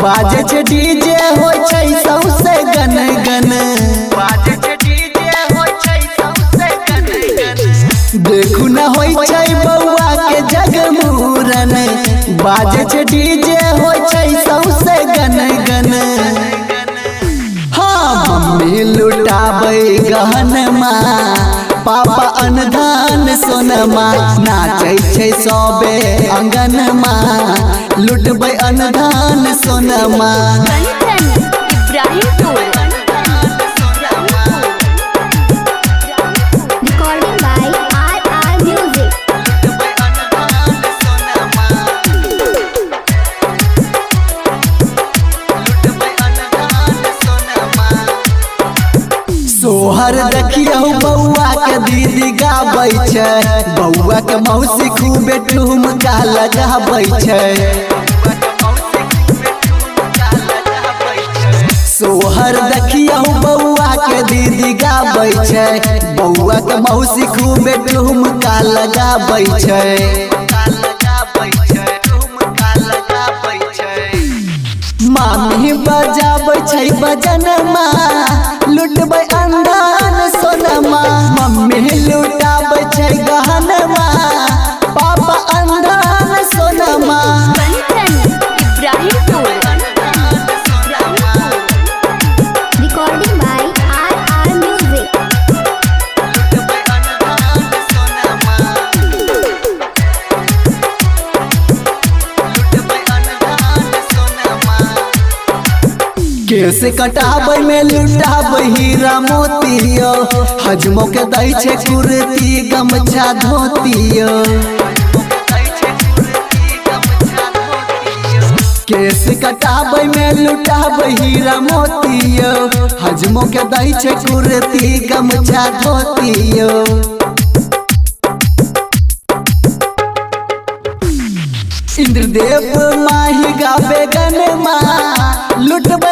बाजे छै डीजे होइ छै सौसे गन गन। बाजे छै डीजे होइ छै सौसे गन गन। देखू न होइ छै बौआ के जगमूरन। बाजे छै डीजे होइ छै सौसे गन गन। हाँ मम्मी लुटाबै गहनमा, पापा अनधन सोनमा। नाचै छै सबे अंगनमा, लुटबै अनधन सोनमा। Kanchan Ibrahimpur. Recording by RR Music. सोहर देखियौ बौआ के दीदी गाबै छै, बौआ के मौसी खूबे ठुमका लगाबै छै। सोहर देखियौ बौआ के दीदी गाबै छै, बौआ के मौसी खूबे ठुमका लगाबै छै। मामी बजाबै छै बजनमा, लुटबै अनधन सोनमा। मम्मी लुटाबै छै गहनमा, पापा अनधन सोनमा। Kanchan Ibrahimpur. Recording by RR Music. केस कटाबै में लुटाबै हीरा मोतियो, हजमो के दै छै कुर्ती गमछा धोतियो। केस कटाबै में लुटाबै हीरा मोतियो, हजमो के दै छै कुर्ती गमछा धोतियो। इंद्रदेव माही गावे गनमा, लुटबै